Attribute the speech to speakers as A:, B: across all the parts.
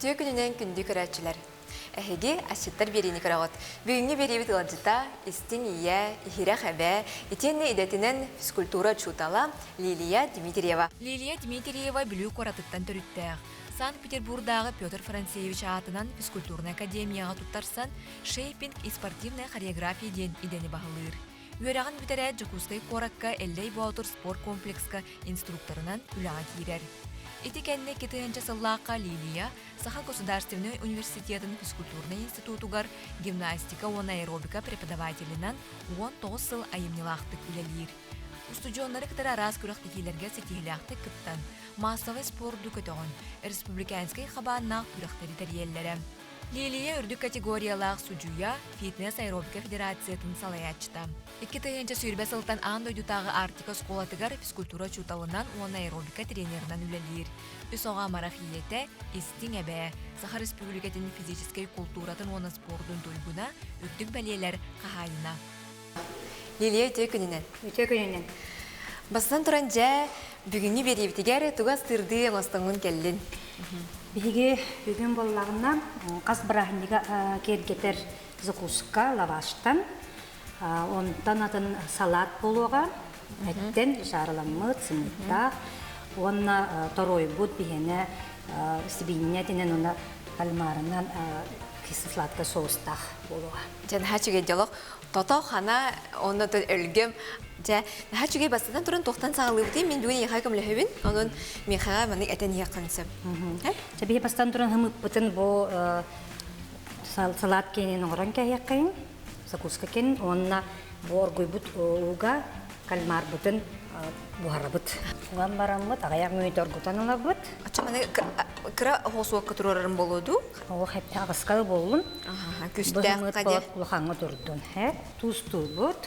A: Үтүө күнүнэн күндү көрөөччүлэр! Эһиги асчыттар биэриини көрөҕүт. Бүгүҥҥү биэриибит ыалдьыта истиҥ ийэ, иһирэх эбэ, итиэннэ идэтинэн физкультура учуутала Лилия Дмитриева. Лилия Дмитриева Бүлүү куоратыттан төрүттээх. Санкт-Петербурдааҕы Петр Францевич аатынан физкультурнай академияҕа туттарсан, шейпинг и спортивная хореография диэн идэни баһылыыр. Үөрэҕин бүтэрээт Дьокуускай куоракка Эллэй Боотур спорт комплекска инструкторынан үлэҕэ киирэр. Ити кэннэ 2000 сыллаахха Лилия Саха государственнай университетын физкультурнай институтугар гимнастика уонна аэробика преподавателинэн 19 сыл айымньылаахтык үлэлиир. Устудьуоннары кытары араас күрэхтэһиилэргэ ситиһиилээхтик кыттан, маассабай спорду көтөҕөн, республиканскай хабааннаах күрэхтэри тэрийэллэрэ. Лилия үрдүк категориялаах судьуйа, фитнес-аэробика федерациятын салайааччыта. 2020 сылтан аан дойдутааҕы Арктика оскуолатыгар физкультура учууталынан уонна аэробика тренерынан үлэлиир. Үс оҕо амарах ийэтэ, истиҥ эбээ, Саха Республикатын физическэй култууратын уонна спордун туйгуна, үрдүк бэлиэлэр хаһаайына. Лилия үтүө күнүнэн.
B: Үтүө күнүнэн.
A: Бастатан туран дьэ, бүгүҥҥү биэриибитигэр тугу астыырдыы оҥостоҥҥун кэллин?
B: Биһиги бүгүн буоллаҕына хас бырааһынньыга киэргэтэр закуска лаваштан, онтон атын салат буолуоҕа, эттэн жарыламмыт, сымыыттаах уонна торуойбут биһиэнэ сибиинньэ этинэн уонна кальмарынан кисло-сладкай соустаах буолуоҕа.
A: Дьэ, наһаа үчүгэй дьолох. Тото хана онно өлгөм. Дьэ, наһаа үчүгэй бастатан туран туохтан саҕалыыбытый? Мин бүгүн эйиэхэ көмөлөһөбүн. Онон миэхэҕэ маннык этэн иһиэххин сөп.
B: Дьэ, биһи бастан туран хымыппытын бу салат киэнин оҥорон кэһиэххэйин, закуска киэнин уонна бу оргуйбут ууга кальмарбытын буһарабыт. Уган бараммыт, аҕыйах мүнүүтэ оргутан ылабыт.
A: Оччо маны кыра оһуосуокка туруорарым буолуо дуу?
B: Оһох эттэ аҕыскалы буоллун.
A: Күстээх хаде.
B: Улахаҥҥа турдун. Туустуубут.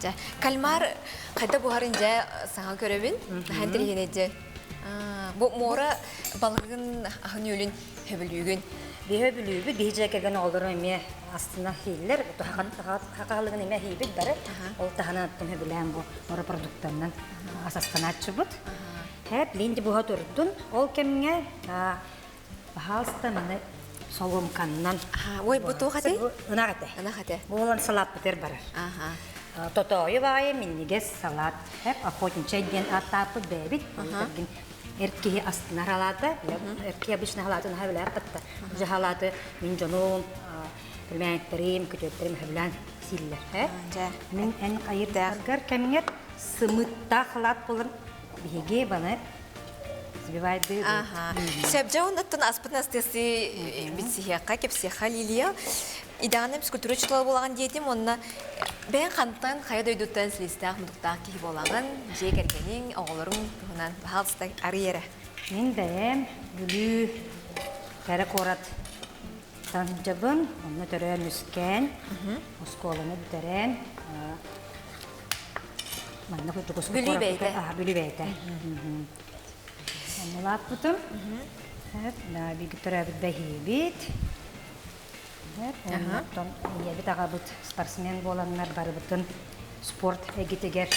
A: Дьэ, кальмар хайда буһарын дьэ саҥа көрөбүн. Наһаа интэриэһинэй дьэ. Бу муора балыгын аһын-үөлүн хөбүлүүгүн.
B: Биһи хөбүлүүбүт, биһи дьиэ кэргэн оҕолору эмиэ астына иһииллэр. Хахалыгын эмиэ иһиибит бары. Ол таһынан оттон хөбүлээн бу морепродуктанан ас астанааччыбыт. Хэп, линди буһа турдун. Ол кэмҥэ Пожалуйста, маны соломканнан.
A: Ой, бу туох этэй?
B: Ынах этэ.
A: Ынах этэ.
B: Буолан салааппытыгар барар. Тотоойу баайы минньигэс салаат. Хэп, охотничай диэн ааттааппыт бэйэбит. Эр киһи астынар халаата. Эр киһи обычно халаатын аһа билэр батта. Уже халааты мин дьонум, племянниктарым, күтүөттэрим сөбүлээн сииллэр. Мин эн хайырдаргар кэмҥэр сымыттаах халаат буолан биһиги баны Сбивайдыы.
A: Сөп, дьэ оннуттан аспытын астыасы билсиһиэххэ, кэпсиэххэ Лилия. Идэҕинэн физкультура учуутала буолаҕын диэтим, уонна бэйэҥ хантан, хайа дойдуттан силистээх-мутуктаах киһи буолаҕын, дьиэ кэргэниҥ, оҕолоруҥ туһунан баһаалыста арый эрэ.
B: Мин бэйэм Бүлүү кэрэ куорат сылдьабын, онно төрөөн-үскээн, оскуоланы бүтэрэн, манна
A: Бүлүү бэйэтэ.
B: Бүлүү бэйэтэ. Онно улааппытым. Бииргэ төрөөбүт бэһиэбит. Онтон ийэбит аҕабыт спортсмен буоланнар барыбытын спорт эйгэтигэр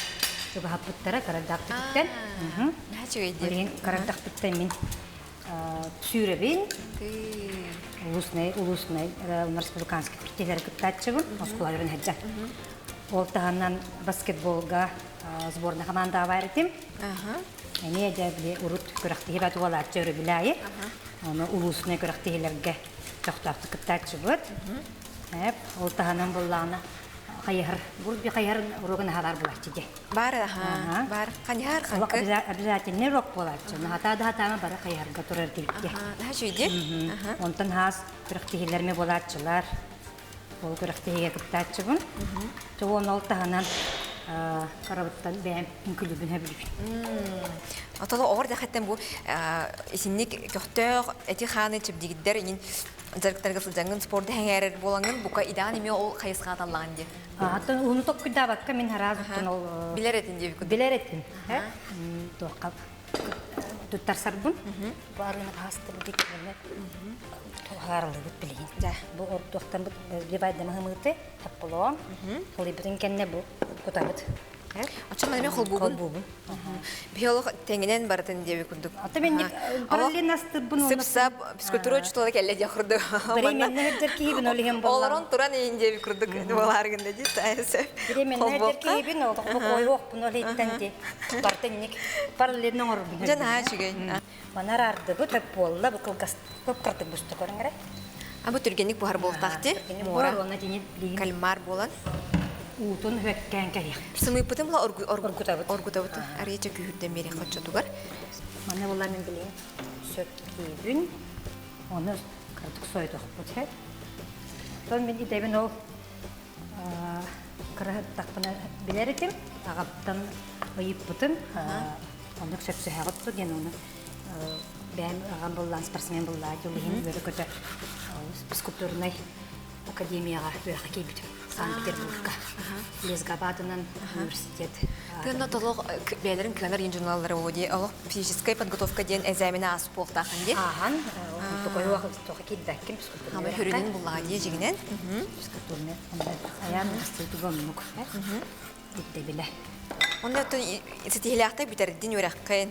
B: чугаһаппыттара кырадахпытыттан. Кырадахпыттан мин сүүрэбин. Улуснай, улуснай, республиканский күрэхтэһиилэри кыттааччыбын, оскуолабын сылдьан. Ол таһынан баскетболга сборная командаҕа баар этим. Эмиэ дьэ били урут күрэхтэһии бат уолааччы өрөбүл аайы. Ону улуусунай күрэхтэһиилэргэ көхтөөхтүк кыттааччыбыт. Ол таһынан буллаҕына хайыһар, бу хайыһар уруогун аһа баар буолааччы дьэ.
A: Бар, аха, бар. Хайыһар хаҥкы.
B: Обязательный урок буолааччы. Хатаа да хатаама бары хайыһарга турар диэбитэ.
A: Наһаа үчүгэй
B: Онтон хаас күрэхтэһиилэрме буолааччылар. Ол күрэхтэһиигэ кыттааччыбын. Чоуон ол таһынан карабыттан бэйэм үҥкүлүбүн сөбүлүүбүн.
A: Отоло оҕор дахаттан бу исинник көхтөөх эти-хааны чэбдигирдэр иҥин дьарыктарга сылдьаҥҥын спорду сэҥээрэр буолаҥҥын бука идэҕин эмиэ ол хайысхаҕа таллаҕын дии.
B: Атын уһуну токкуйдаабакка мин араас ол
A: билэр этин диэбиккин.
B: Билэр этим. Туохха туттарсарбын. Бу арыыны хаастыбыт иккилэринэ туһаарыллыбыт билигин. Бу ордуохтан бу бивайдама хымыыты таппылоон. Халыйбытын кэннэ бу кутабыт.
A: Оччо маны мен холбуубун.
B: Холбуубун.
A: Биһи олох тэҥинэн барытын диэби курдук.
B: Ата мен параллельно астырбын
A: Сып-сап физкультура учутала кэллэ диэ курдук.
B: Беременна хердер киһибин ол иһин боллан.
A: Олорон туран иин диэби курдук буолааргын да дии.
B: Беременна хердер киһибин олох ойуохпун ол иһиттэн ди. Бартынник параллельно оҥорбун.
A: Дьэ наһаа үчүгэй.
B: Манар ардыбыт өп буолла бу кылгас кып-кырдык буста көрүҥ эрэ.
A: А бу түргэнник буһар буолтаах ти.
B: Муора
A: кальмар буолан.
B: Уутун хөккән кэриэх.
A: Сымыйпытын була оргутабыт. Оргутабыт. Арыйача күүһүрдэн биэри хоччотугар.
B: Маны була мен билин сөп киибин. Оны кырдык сойдохпут хэ. Тон мен идэбин ол кыраһыттахпына билэр этим. Аҕаптан ыйыппытым. Оннук сөпсөһөҕүт диэн оны бэйэм аҕам буллаан спортсмен буллаа дьулуһин үөрэ көтө физкультурнай академияҕа үөрэххэ киирбитим Санкт-Петербургка Лесгабатынан университет.
A: Тыынна толох бэйэлэрин кыанар инженерлары болу дии олох физическая подготовка диэн экзамена ааспыт буолтаахын дии.
B: Ааһан токой тоха киирбэккин физкультурный
A: Хөрүнүн буллаҕа дии дьигинэн.
B: Физкультурный аян астыытыга оннук ирдэбилэ.
A: Онно ситиһилээхтик бүтэрдин үөрэххин.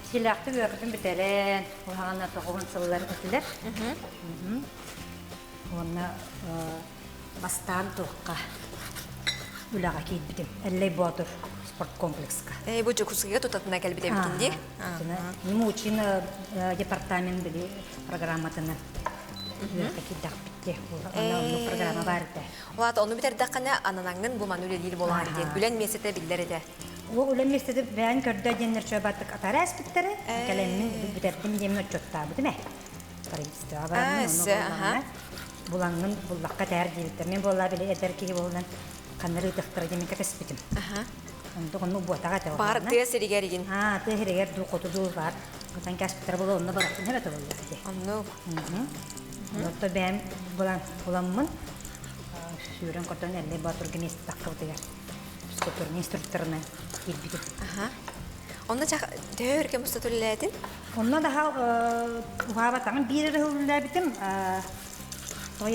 B: Ситиһилээхтик үөрэхпин бүтэрэн, улахан тоҕуһун сыллар этилэр. Уонна бастаан туохха үлэҕэ киирбитим. Эллэй Боотур спорткомплекска.
A: Э, бу Дьокуускайга тутатына кэлбит эбиккин дии?
B: Мучин департамент били программатынан үөрэххэ киирдэхпит дии. Онно программа баар этэ.
A: Улаат ону бүтэрдэххинэ ананаҥҥын бу маны үлэлиир буолаҕын диэн үлэн миэстэтэ биллэр этэ.
B: Ол үлэн миэстэтэ бэйэн көрдөө диэннэр чуобааттык атара эспиттэрэ. Кэлэммин бүтэрдим диэммин отчуоттаабытым ээ. Правительствоҕа бараммын онно буоллаҕына булаҥҥын буллахха этээр диэбиттэр. Мин буоллаа били эдэр киһи буолунан ханнары ыытыахтара диэн кэтэспитим. Онтук оннук буотаҕа этэ.
A: Баар тыа сиригэр игин.
B: Аа, тыа сиригэр дуу, хоту дуу баар. Отон кээспиттэрэ буолуо, онно барахпын эбэтэ буолла ити.
A: Оннук.
B: Онто бэйэм булан буламмын сүүрэн котон Эллэй Боотурга миэстэ таххыбытыгар физкультурный инструкторынан киирбитим.
A: Онно төһө өр кэм устата үлэлээтин?
B: Онно даха уһаабатаҕым биир эрэ сыл үлэлээбитим. Тоҕо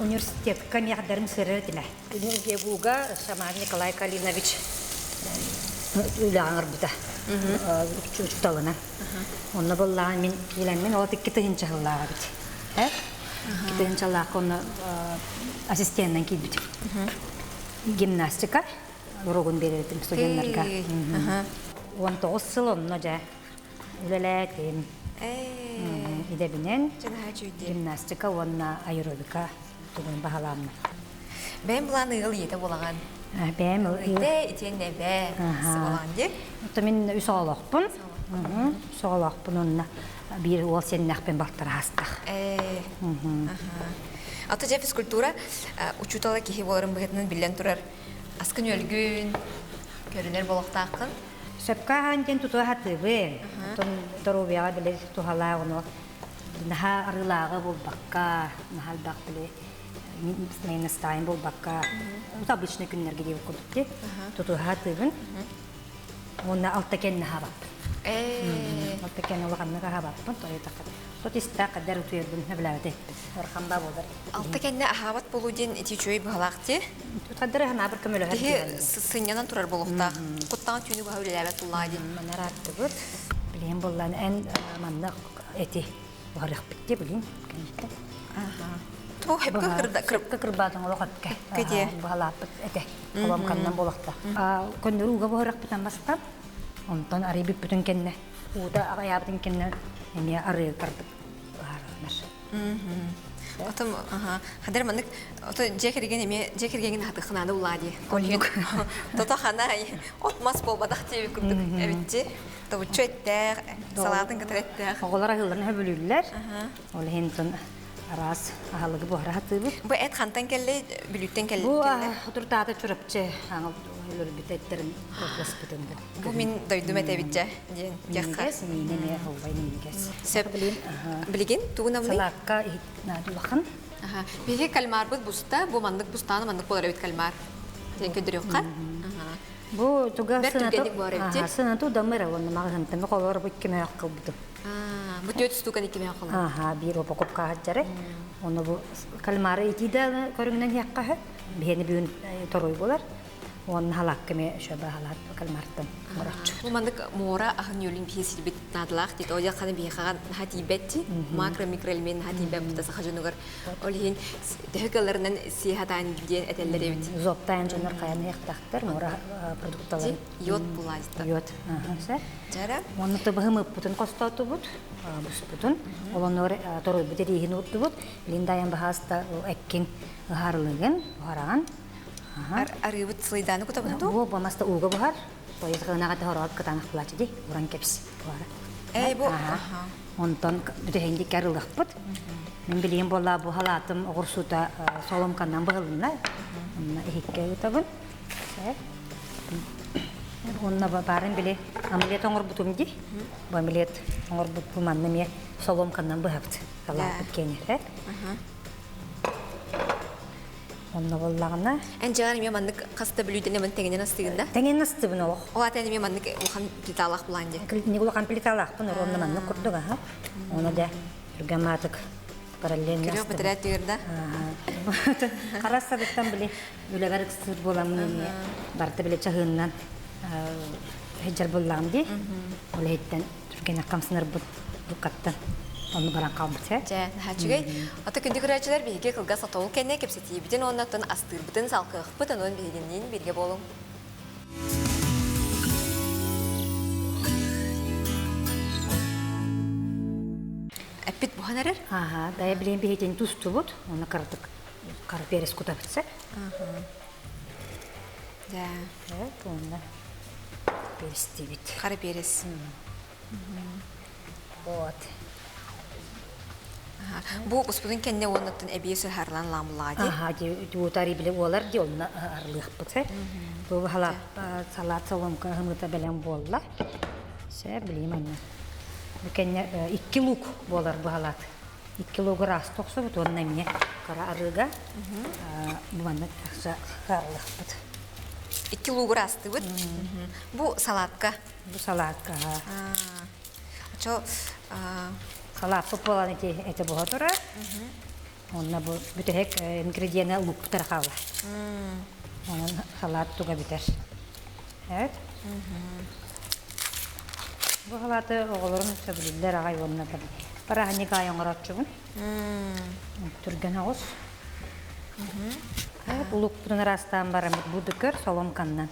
B: университетка миэхдэрин сырыр этилэр. ГУга Шаман Николай Калинович үлэҕэ ыҥырбыта учууталынан. Онно буоллаҕа мин киилэммин ол 2 тыһыынча сыллаах эбит. 2 тыһыынчалаахха онно ассистенынан киирбитим. Гимнастика уруогун биэрэр этим студеннарга. 19 сыл онно дьэ үлэлээтим. Идэбинэн гимнастика уонна аэробика тугун баһалааммын.
A: Бэйэм былаан ыал ийэтэ буолаҕын.
B: Бэйэм
A: Ите итиэннэ эбээ буолаҕын дии.
B: Ото мин үс оҕолоохпун. Үс оҕолоохпун онно биир уол сиэннээхпин балтара аастах.
A: Ато дьэ физкультура учуутала киһи буоларын быһыытынан биллэн турар аскын үөлгүн көрүнэр болохтааххын.
B: Сөпкө аһаан диэн тутуа сатыыбын. Оттон доруобуйаҕа били туһалаах ону наһаа арыылааҕы булбакка, наһаа элбэх били настаайын булбакка, обычный күннэргэ диэбит курдук дии. Тутуһа сатыыбын. Уонна алта кэннэ аһаабаппын. Алта кэннэ улаханнык аһаабаппын. Тот истээх каддар утуйарбын сөбүлээбэт эппит. Орхамба буолар.
A: Алта кэннэ аһаабат болуу диэн ити үчүгэй быһалаах дии.
B: Каддар аһанаабыр көмөлөһөр.
A: Киһи сынньанан турар буолуохтаах. Куттаҕын түүнү быһа үлэлээбэт туллаа диэн.
B: Манарааттыбыт. Билиэн буллан эн манна эти буһарыахпыт дии билин.
A: Ту хепке кырда
B: кырка кырбаатың олох өпкө.
A: Кете.
B: Баһалааппыт этэ. Холом каннан буолахта. Көннөрү ууга буһарыахпытан бастан. Онтон арый бүппүтүн кэннэ. Уута аҕайаабытын кэннэ эмиэ арыы тардып баһаралар.
A: Отом хадыр маннык ото дьиэ кэргэн эмиэ дьиэ кэргэҥин хатыхнааны улаа дии. Тото хана от мас буолбатах диэбит курдук эбитчи. Тобуччу эттээх, салаатын кытары эттээх.
B: Оҕолор аһыылларын хөбүлүүллэр. Ол иһин тон араас аһылыгы буһара сатыыбыт.
A: Бу эт хантан кэллэй? Бүлүүттэн кэллэ?
B: Бу утуртаата Чурапчы аңыл өлөрбүт эттерин көрдөспүтүм бу.
A: Бу мин дойдум этэбитчэ диэн
B: диэххэ. Миинэ эмиэ холбай минньигэс.
A: Сөп. Билигин тугун
B: Салаакка улахан.
A: Биһиги кальмарбыт буста, бу маннык бустааны маннык буолар эбит кальмар. Диэн көдөрүөххэ.
B: Бу туга
A: Бэрт түргэнник буолар эбит.
B: Сынату дамыра уонна маҕаһынтан холор бу икки мөөх кылбытым.
A: Бу түөрт штуканы икки мөөх кылбытым.
B: Аха, биир упаковка хаджары. Оны бу кальмары итиде көрүҥүнэн иэххэ биһени бүгүн торуй болар. Уонна халаакка эмиэ шөбө халаат кальмартан оҥороччу.
A: Бу маннык муора аһын үөлүн биһи сирбит наадалаах диит. Ол ханы биһиэхэҕэ наһаа тиийбэт макро микроэлемент наһаа тиийбэт бута саха дьонугар. Ол иһин төһө кыалларынан сиэ хатаан диэн этэллэр эбит.
B: Зоптаан дьоннор хайаны яхтахтар муора продукталарын.
A: Йод булаазта.
B: Йод.
A: Жара.
B: Онно тыбыһым ыппытын хостоотубут, буспутун. Олонор торуйбут ирииһин урдубут. Линдайан баһааста эккин ыһарылыгын, буһараҕын.
A: Арыыбыт сылайдааны кутабын дуу?
B: Бу бамаста ууга буһар. Тойутханаҕа тохороот кытаанах булааччы ди, уран кэпс буһара.
A: Эй бу
B: Онтон бүтэһинди арылыхпыт. Мин билиим буолла бу халаатым оҕурсуута соломканнан быһылынна. Онно иһиккэ ыытабын. Онно баарын били омлет оҥорбутум ди. Бу омлет оҥорбуппун манна эмиэ соломканнан быһабыт. Салааппыт киэнэр. Онно буоллаҕына.
A: Эн дьиэҕэр эмиэ маннык хас да бүлүүдэни мын тэҥинэн астыгын да?
B: Тэҥинэн астыбын олох.
A: Ол аата эмиэ маннык улахан плиталаах булаан дии.
B: Улахан плиталаахпын, онно маннык курдук аха. Оны да түргэн маатык параллельно
A: Күрүөх бэтэрээт түгэр да?
B: Харас садыттан били үлэбэр ыксыыр буоламмын эмиэ барыта били чаһыыннан сылдьар буоллаҕым дии. Ол иһиттэн түргэнэ хамсанарбыт букаттан онну баран хаалбыт
A: Дьэ, наһаа үчүгэй. Ата күндү көрөөччүлэр биһиги кылгас отоҕу кэннэ кэпсэтиибитин уонна оттон астыырбытын салҕыахпыт, онон биһигинниин бииргэ буолуҥ. Эппит буһан эрэр?
B: Аха, дайа билин биһитин тустубут, оны кыратык қара перец кутабытса.
A: Да.
B: Онна перестибит.
A: Қара перец.
B: Вот.
A: Бу успутун кэннэ уоннаттан эбии сыһарлан ламлаа ди.
B: Аха, ди утари биле уолар ди онна арылыахпыт. Бу халап салат соломка хымыта бэлэм буолла. Сэ билим анна. Бу кэннэ икки лук буолар бу халат. Икки лугу ыраас тохсубут уонна эмиэ кыра арыыга бу манна тахса харылыахпыт.
A: Икки лугу ыраастыыбыт. Бу салатка.
B: Бу салаакка.
A: Очо
B: Салааппыт буолан ити эти буһа турар. Онно бу бүтэһик ингредиенэ лук хаалар. Онон салаат туга бүтэр. Evet. Бу салааты оҕолорум сөбүлүүллэр аҕай уонна бырааһынньык аайы оҥорооччубун. Түргэн оҕус. Лукпутун ыраастаан бараммыт бу дыкыр соломканнан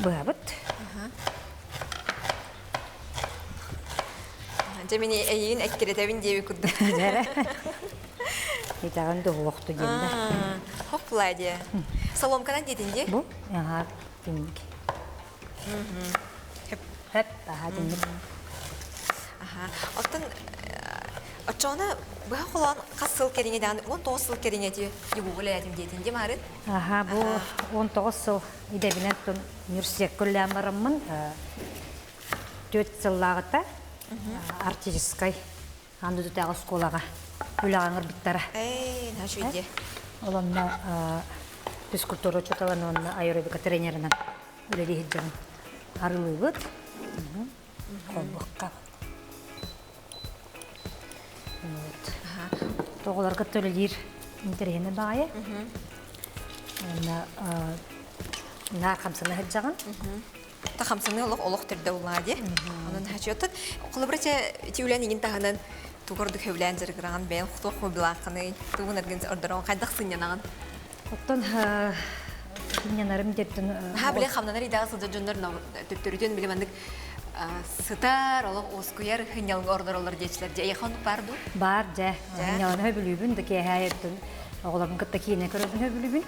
B: быһабыт.
A: Дьэ мини эйигин эккирэтэбин диэби курдук.
B: Дьэрэ. Итэҕин дуһуохту диэн да.
A: Хоппула диэ. Соломканан диэтин дии?
B: Бу? Аха, тинник. Хэп, аха, тинник.
A: Аха. Оттон оччоҕуна быһа холоон хас сыл кэриҥэ даҕаны 19 сыл кэриҥэ ти ЕГУ үлэлээтим диэтин дии маарын?
B: Аха, бу 19 сыл идэбинэн университекка үлэлээн бараммын түөрт сыллааҕыта артическай Андутутааҕы оскуолаҕа үлэҕэ ыҥырбыттара.
A: Ээ, наһаа үчүгэй дии.
B: Ол онно физкультура учууталын уонна аэробика тренеринэн үлэлии сылдьабын. Арылыыбыт. Холбуохха. Вот. Оҕолорго төлөлүүр интэриэһинэй баҕайы. Уонна наар хамсана сылдьаҕын.
A: Та хамсаныы олох олох төрдө улаа дии. Онон хачыаттан холобура чэ ити үлэн игин таһынан тугу ордук сөбүлээн дьарыгыраҕын бэйэн туох хобилааххыный тугун эргин ордороҕун хайдах сынньанаҕын?
B: Оттон сынньанарым диэттэн
A: Наһаа били хамнанар идэҕэ сылдьар дьоннор төттөрүтүн били маннык сытар, олох уоскуйар сынньалга ордороллор диэчилэр. Дьэ, эйиэхэ оннук баар дуу?
B: Баар дьэ. Сынньаланы сөбүлүүбүн да киэһээ өттүн оҕолорбун кытта киинэ көрөбүн сөбүлүүбүн.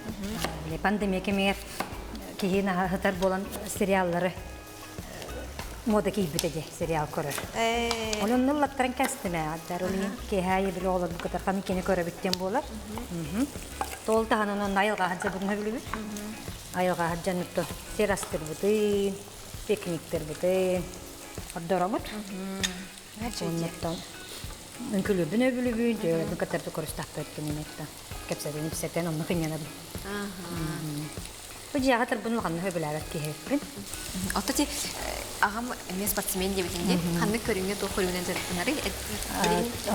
B: Били пандемия кэмигэр киһи наһаа сытар буолан сериаллары мода киирбитэ дии сериал көрөр. Ол онно ыллаттаран кэстим ээ. Дар ол иһин киэһээ били оҕолорбун кытары ханнык киинэ көрөбүт диэн буолар. Тоол таһынан онно айылҕа сылдьабытын сөбүлүүбүт. Айылҕа сылдьан сир астырбытын, пикниктэрбитин ордоробут. Оннуттан үҥкүлүүрбүн өбүлүбүн, дьүөгэлэрбин кытары көрүстэхпэт кининиттэн кэпсэтэн ипсэтэн онно кынньанабын. Бу дьиэҕэ турбун улаханнык сөбүлээбэт киһиппин.
A: Ото ти аҕам эмиэ спортсмен диэбитин дии. Ханнык көрүҥҥэ туох көрүҥүнэн дьарыктанарый?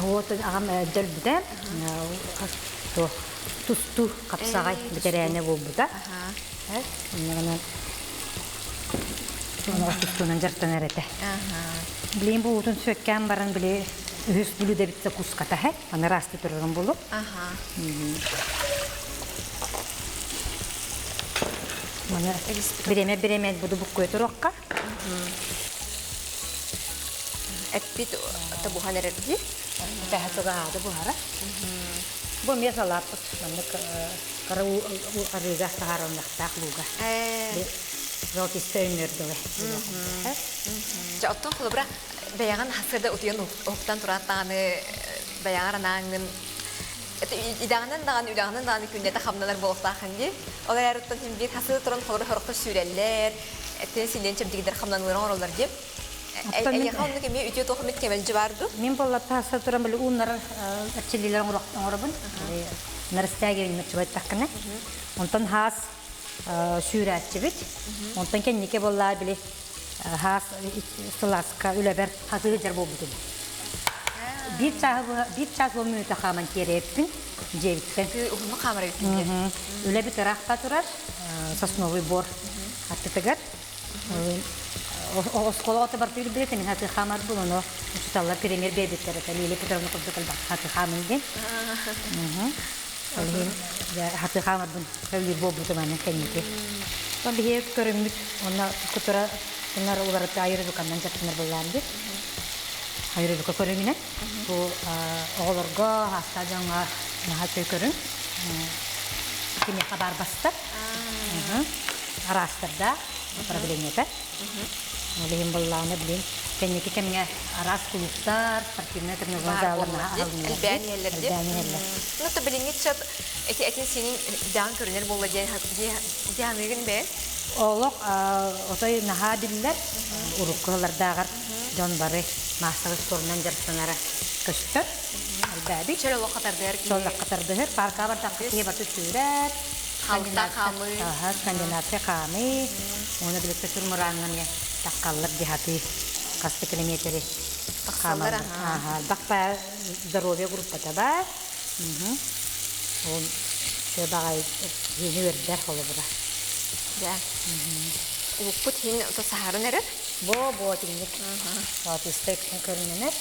B: Вот аҕам дөлбүтэ. Туох. Тустуу хапсаҕай бэтэрээнэ буолбута. Оннугунан тустуунан дьарыктанар этэ. Билигин бу уутун сүөккээн баран били үһүс бүлүүдэбит куската һэ аны ыраастыы турарым буолуо. Маны бириэмэ бириэмэ буду буккуйа туруохха.
A: Эппит табуһан эрэр дии.
B: Тэһэ тугаады буһара. Бу эмиэ салааппыт маннык кыра арыыга таһаарыллыахтаах лууга. Золотистый өҥнөр дылы.
A: Дьэ, оттон холобура бэйэҕин хасыада утуйан уһуктан тураат даҕаны бэйэҕэр анааҥҥын идэҕинэн даҕаны үлэҕинэн даҕаны күннэтэ хамнанар буолуохтааххын дии. Ол эрээри оттон син биир хасыада туран холобура сорохтор сүүрэллэр, эттэн силлиэн чэбдигирдэр хамнаныыларын оҥороллор дии. Эйиэхэ оннук эмиэ үтүө туох эмит кэмэлдьи баар дуу?
B: Мин буоллар таһса туран били ууннарар эрчиллиилэр оҥоробун. Нарастягивание чубайтаххына. Онтон хаас сүүрээччибит. Онтон кэнники буоллаа били хаас сылааска үлэбэр хатыы сылдьар буолбутум. Биир чааһы биир чаас уон мүнүүтэ хааман тиэрээппин дьиэбиттэн.
A: Уһуннук хаамар эбиккин
B: Үлэбит ыраахта турар сосновый бор аттытыгар. Оскуола оҕото барыта билбит мин хаты хаамарбын, ону учууталлар премьер биэрбиттэр этэ, Лилия Петровна курдук элбэх хаты хаамын диэн. Ол иһин хаты хаамарбын сөбүлүүр буолбутум аны кэнники. Онон биһиги көрүммүт, онно кутура тунар уларыта аэробиканнан дьарыктанар буоллаан бит. Аэробика көрүҥүнэн бу оҕолорго, аастаах дьоҥҥо наһаа үчүгэй көрүҥ. Кимиэхэ баар бастар. Араастардаах управлениета. Ол иһин быллааны билин кэнники кэмҥэ араас кулууптар, спортивнай тренажер заллар аһылыннар.
A: Элбээн иһэллэр дии.
B: Элбээн иһэллэр.
A: Ну, то билиҥҥи чат эти этин синин даан көрүнэр буолла диэн дианыгын бэйэн?
B: Олох отой наһаа биллэр. Урукку сыллардааҕар дьон бары маассабай спорунан дьарыктанара көстөр. Элбээбит.
A: Чөл олоххо тардыһар
B: киһи. Чөл олоххо тардыһар. Парка бардахха киһи барыта сүүрэр.
A: Халыктаах хаамыы.
B: Скандинавия хаамыы. Уонна биликкэ сүр мырааҥҥа эмиэ таххаллар дьаһатыы хас да километри
A: Тахсаллар,
B: аха. Бахпа здоровье группата бар. Ол үчүгэй баҕайы киһини үөрдэр холобура.
A: Дьэ. Улукпут иһин ото саһарын эрэр.
B: Бо-бо итинник. Золотистый көрүнэнэр.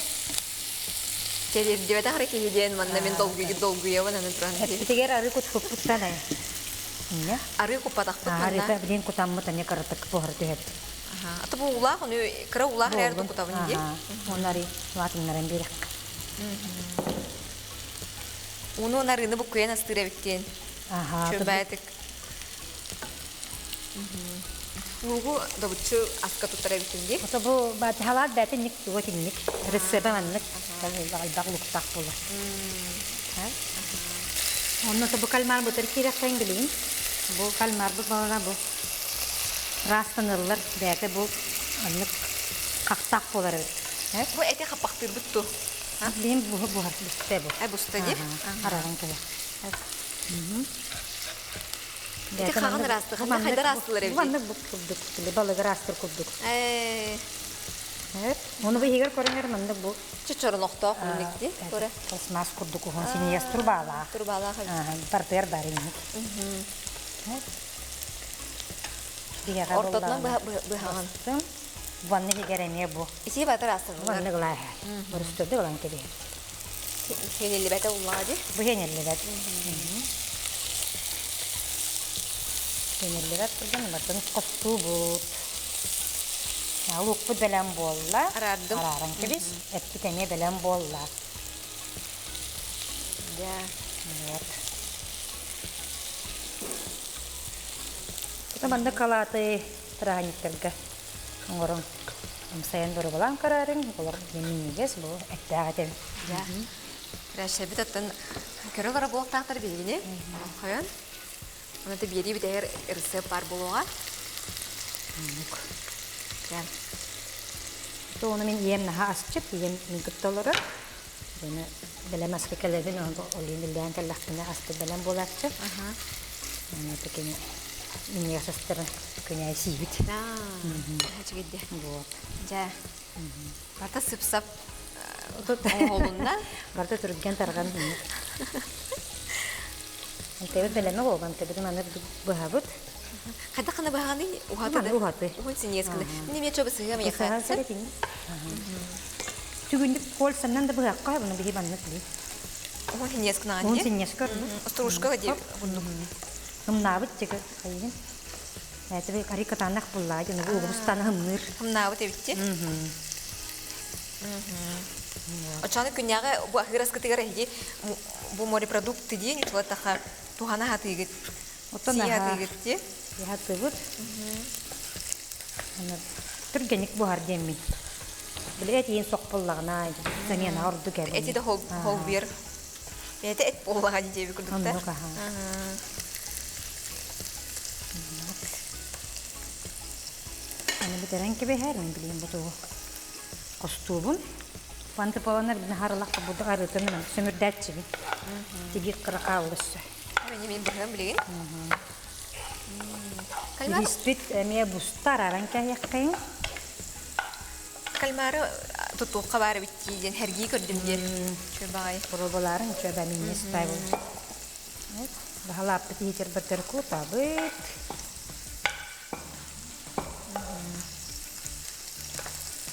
A: Кэлирдибэтэх эрэ киһи диэн манна мин долгуйабын аны туран.
B: Эппитигэр арыы кутпуппуттан ай. Инне.
A: Арыы куппатахпыт манна.
B: Арыыта билин кутаммыт ане кыратык буһара түһэбит.
A: Аты бу уулаах, ону кыра уулаах эрэ кутабын дии.
B: Оны арыы лаатыннаран биэрэх.
A: Уну арыыны буккуйан астыыр эбиккин. Чөбээтик. Луугу добуччу аска туттар эбиккин дии.
B: Ото бу халаат бээтэ ник туга тинник. Рецебэ маннык элбэх луктаах буолар. Онно бу кальмар бутар киирэххин билигин. Бу кальмар бу балана бу раастаныллар бээтэ бу аннык хахтаах буолар эбит.
A: Бу эти хаппахтыырбыт ту.
B: Билигин буһар буста бу.
A: Э буста дии.
B: Араҕын кэлэ.
A: Ити хаҕын ыраастык, ханна хайда ыраастылар эбит?
B: Маннык бу курдук, балыгы ыраастыр курдук.
A: Ээ.
B: Ону бу иһигэр көрүҥэр маннык бу
A: Чочоронохтоох маннык дии, көрө.
B: Пластмасс курдук уһун синьиэс турбаалаах.
A: Турбаалаах эбит.
B: Тартыар бар инник.
A: Ортотунан быһаҕын.
B: Ванна иһигэр эмиэ бу.
A: Исии батыр астынылар.
B: Ванна гылаа. Борустурду ылан кэбиһэр.
A: Хениллибэтэ уллаҕа дии.
B: Бу хениллибэт. Хениллибэт турган барытын хостуубут. Луукпут бэлэм буолла.
A: Араардым.
B: Арааран кэбис. Эппит эмиэ бэлэм буолла.
A: Да.
B: Вот. Маннык халааты праздниктарга оҥорон амсайан боруобалаан көрөөрүҥ, олор минньигэс бу эттээх этим.
A: Дьэ. Рәшәбит оттон көрө олоро буолуохтаахтар биһигини. Хойон. Онон биэрии бүтэһэр ырысыап баар буолуоҕа. Дьэ.
B: Туону мин ийэм наһаа асчыт, ийэм мин кытта олорор. Бэни бэлэм аска кэлэбин, ол иһин иллээн кэллэхпинэ аспыт бэлэм буолааччы. Аны кини минньигэс астарын күнээй сиибит.
A: Үчүгэйдэ.
B: Вот.
A: Дьэ. Барыта сып-сап оҥоһулунна.
B: Барыта түргэн тарҕан. Мантыбыт бэлэмэ буолбан табытын аны быһабыт.
A: Хайдах гына быһаҕыный? Уһаты
B: да. Уһаты.
A: Уһун синьиэс гына. Мин эмиэ чобу сыһыам эйиэхэ.
B: Түгүндүк кольцаннан да быһахха бұны биһи баннык били.
A: Уһун синьиэс гына.
B: Уһун синьиэс көр.
A: Острушка диye хуннук.
B: Хымнаабыт тиги хайын. Эти ари катанах буллаа дьону угустан хымныыр.
A: Хымнаабыт эбитти. Оччону күннээҕи бу аһыыр аскытыгар эһиги бу морепродукты диэн учулаттаха тухана хатыыгыт.
B: Оттон
A: Сии хатыыгыт дии.
B: Хатыыбыт. Түргэнник буһар диэммин. Били этиин сохпуллаҕына замена ордук эбин.
A: Эти да холбуйар. Бэйэтэ эт буоллаҕа диэби курдук да.
B: Аны бүтэрэн кэбиһэр, билиим бу тугу хостуубун. Пантыпаланар наһарылах буду арытын сөмүрдээччибин. Тигир кыра хаалла өссө.
A: Мин мин быһыам билигин.
B: Бириспит эмиэ буста араран кэһиэххэйин.
A: Кальмары тутуохха баар эбит диэн хэргии көрдүм диэн. Үчүгэй баҕайы.
B: Боруобалаарын үчүгэй минньис бай болду. Баһалааппыт иһитэр кутабыт.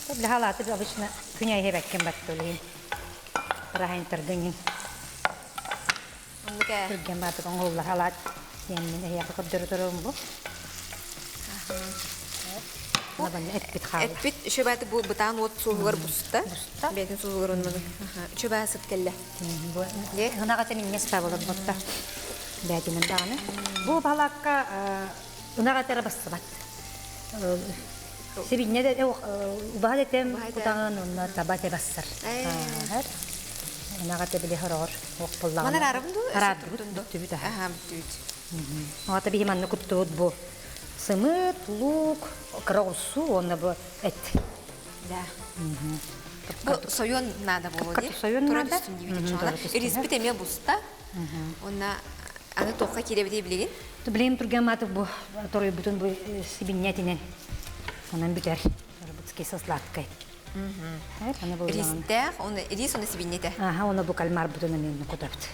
B: Баһалааты обычно күн айы бэккен баттылыын. Раһайынтаргынын. Түргэн баатык оҥоһуллар халаат диэммин эһиэхэ көрдөрө турабын бу. Эппит хаалла.
A: Эппит үчүгэй бу бытаан уот суоһугар буста. Бэйэтин суоһугар оннуну. Үчүгэй сыт кэллэ.
B: Ынах этэ минньэс табылар ботта. Бээтинэн даҕаны. Бу балакка ынах этэ эрэ бассыбат. Сибинньэ да убаһа этем кутаҕын онно таба этэ бассар. Ынах этэ били хороҕор уох
A: Манар арабын дуу?
B: Араардыбыт бүттүбүт аха.
A: Аха бүттүбүт.
B: Оҕата биһи манна куттубут бу сымыт, лук, кыра оҕурсу уонна бу эт.
A: Да. Бу сойуон наада буолуо дии.
B: Сойуон наада.
A: Ириспит эмиэ буста. Уонна аны туохха киирэбитий билигин?
B: Билигин тургаматык бу торуйбутун бу сибинньэтинэн онон бүтэр. Торбутский со сладкой.
A: Иристээх, оны ирис оны сибинньэтэ.
B: Аха, оны бу кальмар бутун эмиэ кутабыт.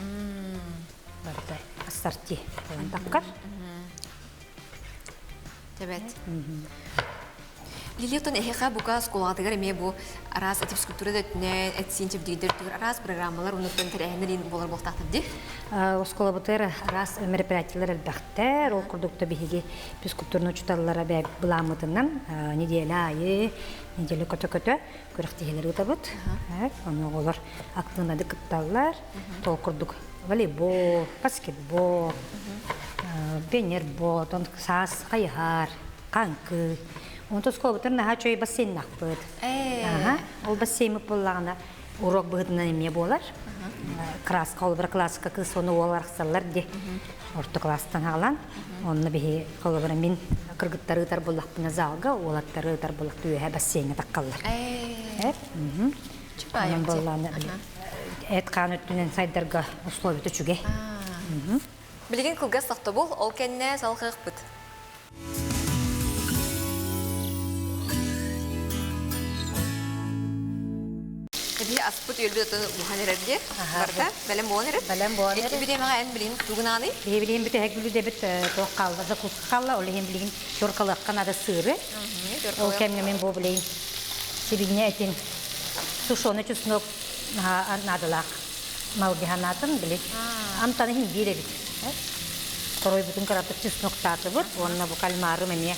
B: Барыта ассорти болан таккар.
A: Тэбэт. Лилиятон эһиэхэ бука оскуолаҕытыгар эмиэ бу араас физкультура да өттүнэн, эт-сиин чэбдигирдэр өттүгэр араас программалар оннуттан тэрээһиннэр буолар буолтаахтар дии.
B: Оскуолабытыгар араас мероприятиелар элбэхтэр. Ол курдук да биһиги физкультурный учууталлара былааммытынан неделя аайы, неделя көтө-көтө күрэхтэһиилэр ыытабыт. Ону оҕолор актыынады кытталлар. Ол курдук волейбол, баскетбол, пионербол, онтон саас хайыһар, хаҥкы. Онтон оскуолабытын наһаа үчүгэй бассейннаахпыт. Ол бассейммыт буоллаҕына урок быһыытынан эмиэ буолар. Краска холобура класска кыыс уонна уол арахсаллар дии. Орто класстан аҕалан. Онно биһи холобура мин кыргыттары ыытар буоллахпына залга, уолаттары ыытар буоллахпына үөһэ бассейҥа таккаллар. Онон буоллаҕына эт-хаан өттүнэн сайдарга условията үчүгэй.
A: Билигин кылгас тохтобул, ол кэннэ салҕыахпыт. Эбии аспыт үөлбүт отун буһан эрэр дии. Барыта бэлэм буолан эрэр.
B: Бэлэм буолан эрэр.
A: Ити бириэмэҕэ эн билигин тугунаный?
B: Биһи билигин бүтэһик бүлүүдэбит туох хаалла, закуска хаалла, ол иһин билигин теркалыахха наада сыыры. Ол кэмҥэ мин бу билигин сибиинньэ этин сушеный чеснок наадалаах малдьаһанаатын били амтаны иһин биир эбит. Хоройбутун кыратык чесноктаатыбыт уонна бу кальмарым эмиэ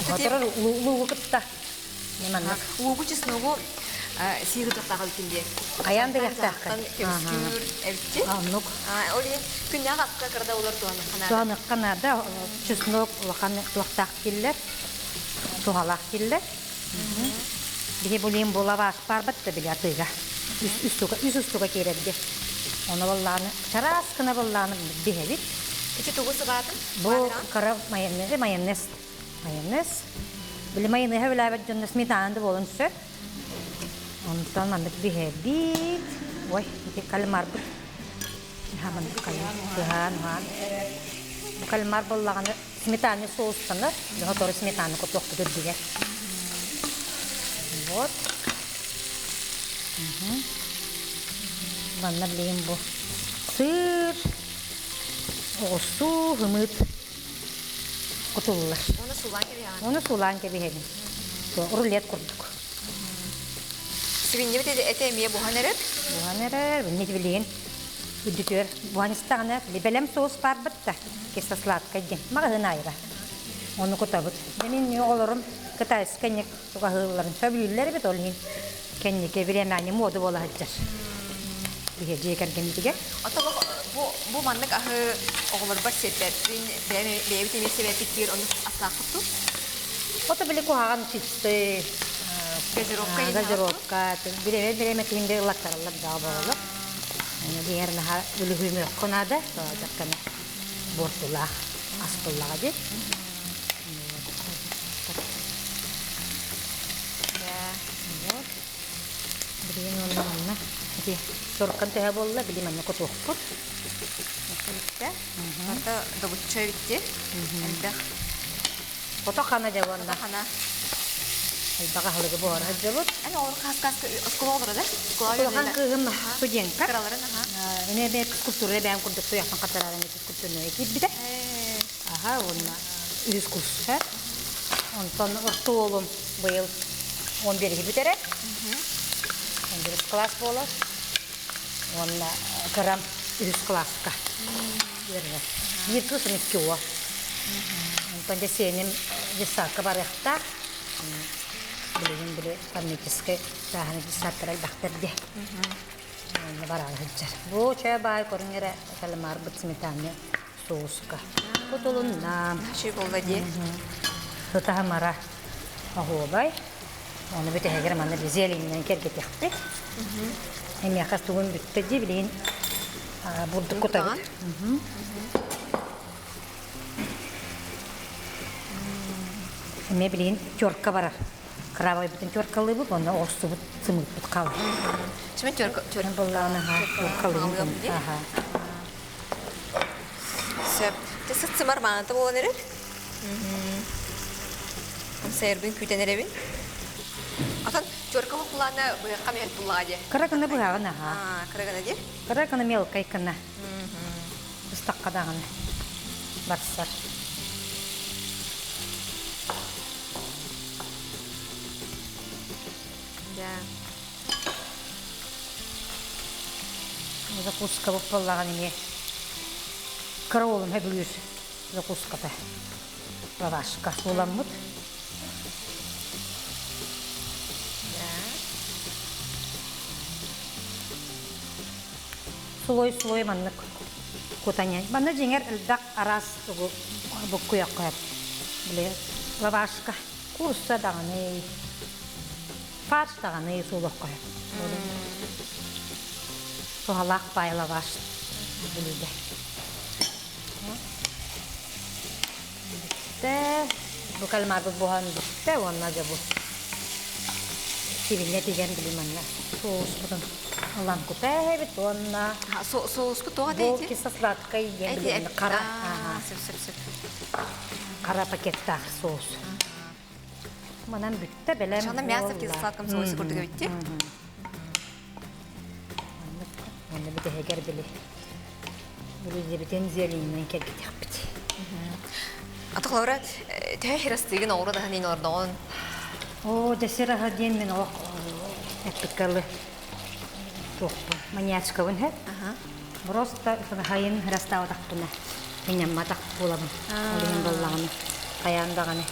B: Хоторор луугу кытта маннык.
A: Луугу чесногу сиир утахтаах эбиккин диye.
B: Хайаан да иһэхтээххин.
A: Көмүскүүр эбитти.
B: Оннук.
A: Ол иһин күннээх акка кырда олор туһаныхха наада.
B: Туһаныхха наада. Чеснок улахан туохтаах киллэр, туһалаах киллэр. Биһи булин була барбат да били атыыга. Үс устуга киирэргэ. Оны боллааны чараас гына боллааны биһэбит.
A: Ити тугу сыбаатын?
B: Бу кыра майонез, майонез. Майонез. Били майонеһа билээбэт дьонно сметана да буолан сөп. Онтон маннык биһэбит. Ой, ити кальмарбыт. Хаманнык кыһаан, уһаан. Бу кальмар боллаҕына сметана соустанар, сотору сметана кутуохпут үрдүгэр. Вот. Манна билигин бу сыр. Оҕурсуу, ымыт кутуллар.
A: Оны суулаан кэбиһэҕин?
B: Оны суулаан кэбиһэбин. Рулет курдук.
A: Сибинньэбит этэ эмиэ буһан эрэр?
B: Буһан эрэр. Инньэ билигин үрдүтүгэр буһан истэҕинэ бэлэм соус баарбыт да кисло-сладкай диэн маҕаһыын аайыра. Ону кутабыт. Мин оҕолорум кытайскай инньэ тугаһыылларын сөбүлүүллэр эбит ол иһин кэнники бириэмэни муода буола сылдьар. Биһи дьиэ кэргэммитигэр.
A: Оттон бу бу маннык аһы оҕолорбор сиэппэппин, бэйэбит эмиэ сиэппит диир оннук астаахпыт дуу?
B: Ото били куһаҕан чипсы,
A: газировка
B: газировка, бирэме бирэме тиһинде ылаттараллар да оҕолор. Диһэр наһаа үлүһүмүөххэ наада, дьаккана буортулаах ас буоллаҕа дии. Вот. Билигин уонна манна ити соруккан төһө буолла, били манна кутуохпут.
A: Бүттэ. Барыта добучча эбитти. Элбэх.
B: Ото хана дьэ уонна.
A: Хана.
B: Элбэх аһылыгы буһара сылдьабыт.
A: Эн оҕолор хас оскуола оҕолоро да?
B: Улахан кыыһым студентка.
A: Кыраларын аха.
B: Эне бэйэ физкультура бэйэм курдук туйахтан хаттарарын физкультурная киирбитэ. Аха уонна үһүс курс. Онтон орто уолум быйыл 11 бүтэрэр. 11 класс буолар. Уонна кырам үһүс кылааска үөрэнэр. Биир кыысым икки уол. Онтон дьэ сиэним детсадка барыахтаах. Билигин били коммерческий чааһынай детсадтар элбэхтэр диэ. Онно бараары сылдьар. Бу чэ баай көрүҥ эрэ калымарбыт сметаны соуска. Кутулунна.
A: Үчүгэй буолла дии.
B: Сытаһымара оһуобай. Ону бүтэһигэр манна зеленинэн кэргэтиэхпит. Эмиэхэ тугун бүттэ дии билигин бурдук кутабыт. Эмиэ билигин терка барар. Крабайбытын теркалыыбыт, уонна оҕурсубут сымыыппыт хаалар.
A: Чимин терка
B: терка буоллаҕына теркалыыбын.
A: Сөп. Дьэ сыт-сымар мааныта буолан эрэр. Амсайарбын күүтэн эрэбин. Атын терка хокулаана быһахха миһэт буллаҕа дии.
B: Кыра гына быһаҕын аха.
A: Кыра гына дии.
B: Кыра гына мелкай гына. Быстахха даҕаны барсар.
A: Да.
B: Закуска буоллаҕын эмиэ кыра уолум сөбүлүүр закуската лавашка сууламмыт. Слой-слой маннык кутаньай. Манна дьиҥэр элбэх араас тугу буккуйахха били лавашка куурусса даҕаны фарш даҕаны суулахха туһалаах паай лаваш бүлүүдэ. Бүттэ. Бу кальмарбыт буһан бүттэ уонна дьэ бу сибинньэ тигэн били манна соуспутун ылан кутаа уонна
A: Соуску туох
B: бу кисло-сладкай диэн билигин хара хара пакеттаах соус. Манан бүттэ бэлэм
A: Шана мясо в кисло-сладком соусе курдук эбитти.
B: Манна бүтэһигэр били бүлүүдэбитин зеленинэн кэргэтиэхпит.
A: Атахлара төһө хирастыгын оҕура даһан иин олордоҕун?
B: Оо, десер аһа диэн мин олох эппиккалы туохпун, маньячкабын һэ. Просто хайын хирастаабатахпына минньамматах буолабын. Ол иһин буоллаҕына хайаан даҕаны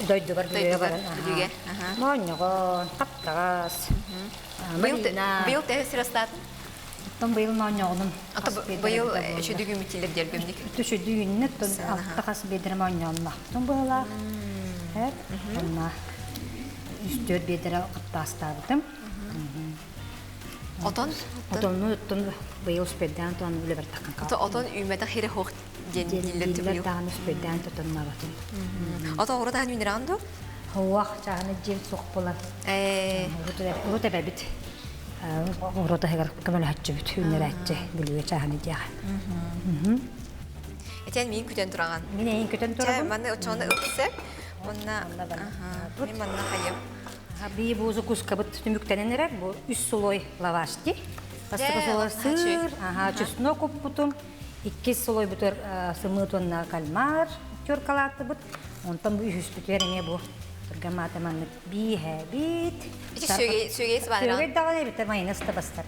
B: дойдубар бүлүүгэ баран
A: Бүлүүгэ.
B: Моонньоҕон, хаптаҕас,
A: Быйыл төһө сир астаатын?
B: Оттон быйыл моонньоҕонум.
A: Быйыл үчүдүк үмүтилер диэргэмник.
B: Үчүдү үүннэ, оттон алта хас биэдэрэ моонньооннохтун быһылаах. Эр, онна үс-түөрт биэдэрэ хаптаастаабытым.
A: Отон?
B: Отонну оттон быйыл успейдаан туан үлэбэр таххан
A: каалбытым. Отон үүмэтэх хире хоох диэн дииллэр
B: дииллэр даҕаны успейдаан тотоннаабатым.
A: Ото оҕура таһан үүнэрэҕин дуу?
B: Хуах чаһаны дьиэм суох буолан. Урут эбэбит оҕуруот аһыгар көмөлөһөччүбүт үүннэрээччи бүлүүгэ чааһаны диэҕэ.
A: Этэн миин күтэн тураҕын.
B: Мин эйин күтэн турабын.
A: Манна оччоҕуна ылсып. Онна мин манна хайым.
B: Би бу закускабыт түмүктэнэн эрэр. Бу үс слой лаваш ди. Бастакы слой сыр, ага, чеснок укпутум. Иккис солойбутугар сымыыт уонна кальмар теркалаатыбыт. Онтон бу үһүспүтүгэр эмиэ бу түргэн маата маннык бииһэбит.
A: Ити сүөгэй сүөгэй сыбааныран.
B: Сүөгэй даҕаны эбитэ майонез да бастар.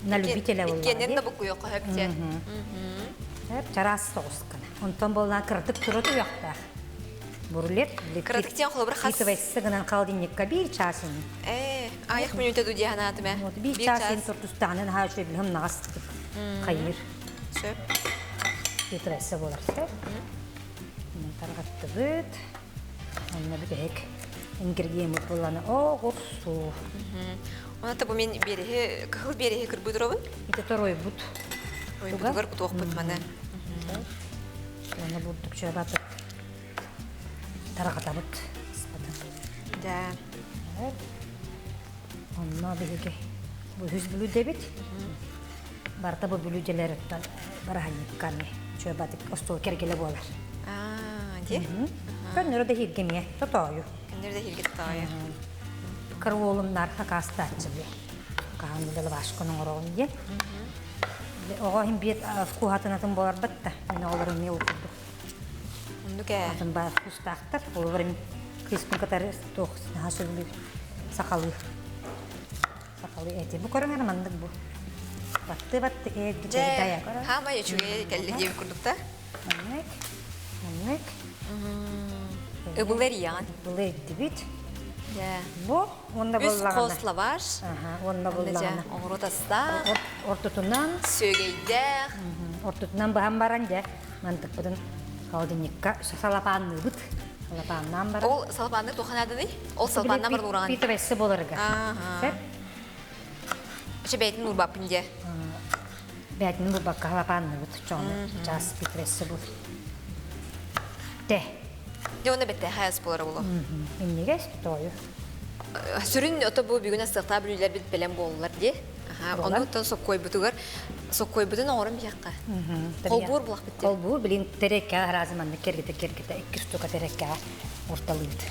B: На любителя буолла.
A: Иккиэннэн да буккуйуохха сөп дьэ.
B: Чараас соҕус гына. Онтон буоллаан кыратык тура туйахтаах. Бурлет.
A: Кыратык диэн холобур хас.
B: Итибэссе гынан холодильникка биир чаас ини.
A: Ээ, аҕыйах мүнүүтэ ду диэн аатым ээ.
B: Биир чаас ин туртустаҕынан наһаа үчүгэй билһым наҕас хайыыр.
A: Сөп.
B: Итибэссе буолар сөп. Тарҕаттыбыт. Онно бүтэһик ингредиеммит буоллаҕына оҕурсу.
A: Онон бу мин биэриһи, кыһыл биэриһи кырбыы туробун.
B: Ити торуйбут.
A: Туруйбутугар кутуохпут маны.
B: Уонна бурдук чуобатык тарҕатабыт.
A: Да.
B: Онно биһиги бу үһүс бүлүүдэбит. Барыта бу бүлүүдэлэриттэн бараһанньыкканы чуобатык остуол кэргэлэ буолар.
A: Аа, дии.
B: Көннөрү да иһиргэмиэ тотоойу.
A: Көннөрү да иһиргэ тотоойу.
B: Кыр уолумнар хакаастааччы бile. Хаһан биле лавашканы оҥороҕун диэн. Оҕо иһин биир вкуһатын атын буоларбат да. Мин оҕолорум эмиэ ол курдук.
A: Оннук ээ.
B: Атын баар вкустаахтар. Олор кыыспын кытары туох наһаа сөбүлүүр сахалыы. Сахалыы эти. Бу көрүҥ эрэ маннык бу. Батты-батты ээ
A: Дьэ, хаамай үчүгэй кэллэ диэбит курдук да?
B: Маннык, маннык.
A: Ыбылы эрийэҕин.
B: Ыбылы эрдибит.
A: Дьэ.
B: Бу уонна
A: Үс
B: буоллаҕына.
A: хос лаваш.
B: Аха, уонна буоллаҕына.
A: Оҕуруот астаах.
B: Ортотунан.
A: Сүөгэйдээх.
B: Ортотунан баһан баран дьэ, мантыкпытын холодильникка салапаанныыбыт. Салапааннаан баран.
A: Ол салапааннык туохха нааданый? Ол салапааннаан баран уураҕын.
B: Питовессы буоларыгар. Сөп.
A: Эчэ бэйэтин уурбаппын дьэ.
B: Бээтин уурбакка салапаанныыбыт. Чоҕуну чаас питовессы бул. Тэ.
A: Дьэ уонна бэттэхэ ас буолара буолуо.
B: Минньигэс тоойу.
A: Сүрүн ото бу бүгүн астыахтаах бүлүүлэрбит бэлэм буоллулар дии. Оннуттан соккуойбутугар соккуойбутун оҥорон биһиэххэ. Холбуур булахпыт дии.
B: Холбуур билин тэрэккэ аразы маннык кэргитэ кэргитэ икки штука тэрэккэ урталыыбыт.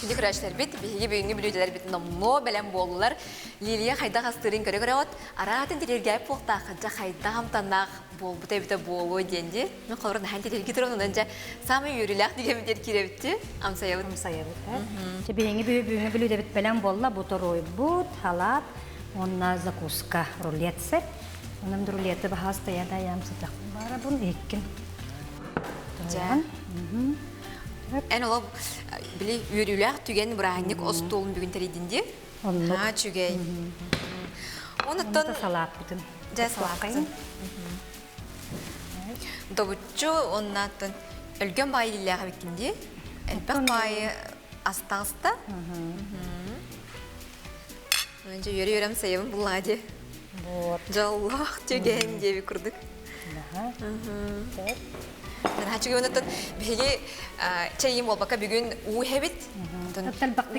A: Күндү көрөөччүлэрбит, биһиги бүгүҥҥү бүлүүдэлэрбит номнуо бэлэм буоллулар. Лилия хайдах астыырын көрө-көрөҕүт, араатын тириргээп буолтаах, дьэ хайдах амтаннаах буолбута эбитэ буолуо диэн дии. Мин холобур наһаа тирирги туран, онон дьэ саамай үөрүүлээх түгэммитигэр киирэбит амсайабыт.
B: Амсайабыт. Чэ биһиги бүгүҥҥү бүлүүдэбит бэлэм буолла. Бу торуойбут, халаат, уонна закуска, рулет сет. Онон рулеты баһаста я даям сытах барабын иккин.
A: Дьэ. Эн олох били үөрүүлээх түгэн бырааһынньык остуолун бүгүн тэрийдин дии.
B: Оннук.
A: Аа, үчүгэй. Онуттан
B: салааппытын.
A: Дьэ, салааппытын. Добуччу оннааттан өлгөн баайы иллээх эбиккин дии. Элбэх баайы астаҕыста. Дьэ, үөрэ-үөрэм сайабын буллаа дии.
B: Вот.
A: Дьоллоох түгэн диэби курдук. Наһаа биһиги чэйим буолбакка бүгүн уу иһэбит.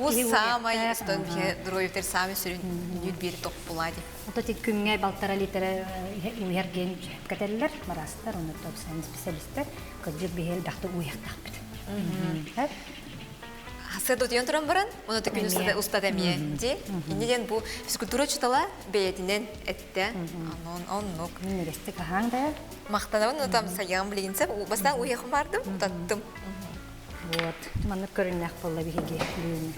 A: Уу саамай устан биһи доруобуйабытыгар саамай сүрүн нүл биэри тохпулаа дии.
B: Ото ти күҥҥэ балтара литра уйарген кэтэллэр, мараастар, онно топсан специалистар, кырдьык биһи элбэхтик уйахтаахпыт.
A: Сыа утуйан туран баран, оны күн устата устата эмиэ дии. Инни диэн бу физкультура учутала бэйэтинэн эттэ. Онон оннук.
B: Минньигэстик аһааҥ да.
A: Махтанабын утам сайаҕым билигин сеп. Бастаан уйахым бардым, утаттым.
B: Вот. Маннык көрүннэх буолла биһиги бүгүн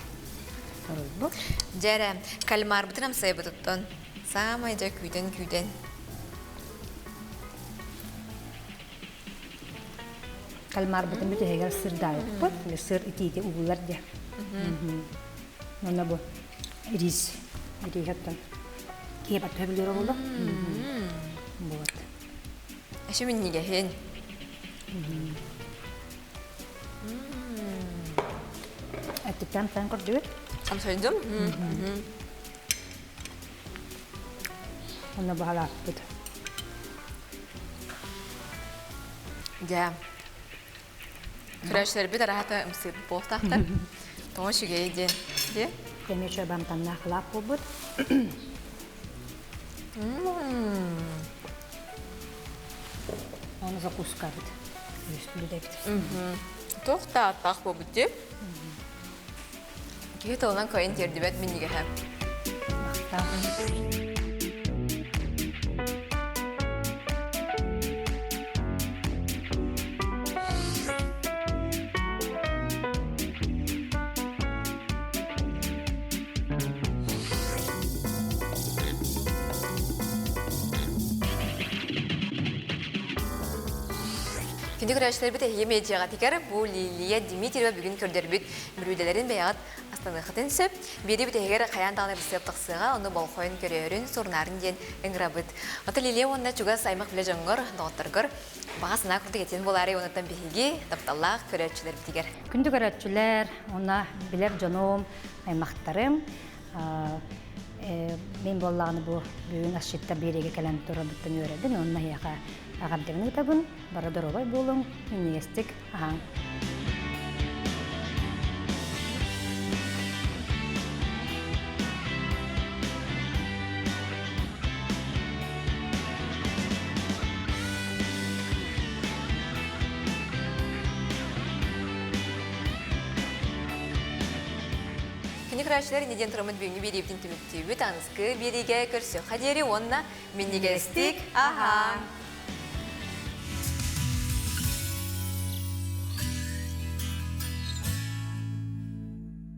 B: торуйбут.
A: Дьэрэ, кальмарбытын амсайбытыттан. Саамай дьэ күүтэн-күүтэн.
B: Кальмарбытын бүтэһигэр сырдаайыппыт. Сыр итиити угулар дьэ. Онно бу рис. Риһэттэн киэп аттыга билэр оҕолор. Вот.
A: Эши миннигэһин.
B: Эттиттэн сан көрдүбүт.
A: Амсайдым.
B: Онно баһалааппыт.
A: Дьэ. Көрөөччүлэрбит араһата ымсыырбыт буолтаахтар. Тоҕо үчүгэй диэн. Дьэ.
B: Эмиэ үчүгэй амтаннаах халаап буолбут. Оны закускабыт. Үстүлүдэбит.
A: Туох да аттаах буолбут дии. Киһи тылынан кыайан тиэрдибэт минньигэһэ. Күндү көрөөччүлэрбит эһиги медиаҕа бу Лилия Дмитриева бүгүн көрдөрбүт бүрүүдэлэрин бэйэҕит астаныаххытын сөп. Биэри бүтэһигэр хайаан даҕаны ырысыап тахсыаҕа, ону болхойон көрөөрүн, сурнаарын диэн ыҥырабыт. Ата Лилия уонна чугас аймах билэ дьоҥҥор, доҕотторгор баҕа санаа курдук этиэн буолаарай уоннаттан биһиги тапталлаах көрөөччүлэрбитигэр.
B: Күндү көрөөччүлэр, уонна билэр дьонум, аймахтарым, мен буоллаҕына бу бүгүн асчыттар биэриигэ кэлэн турарбыттан үөрэбин уонна эһиэхэ эҕэрдэбин ыытабын. Бары доруобай буолуҥ, минньигэстик аһааҥ.
A: Күнү көрөөччүлэр иннидиэн тураммыт бүгүҥҥү биэриибитин түмүктүүбүт. Аныскы биэриигэ көрсүөххэ диэри уонна минньигэстик аһааҥ!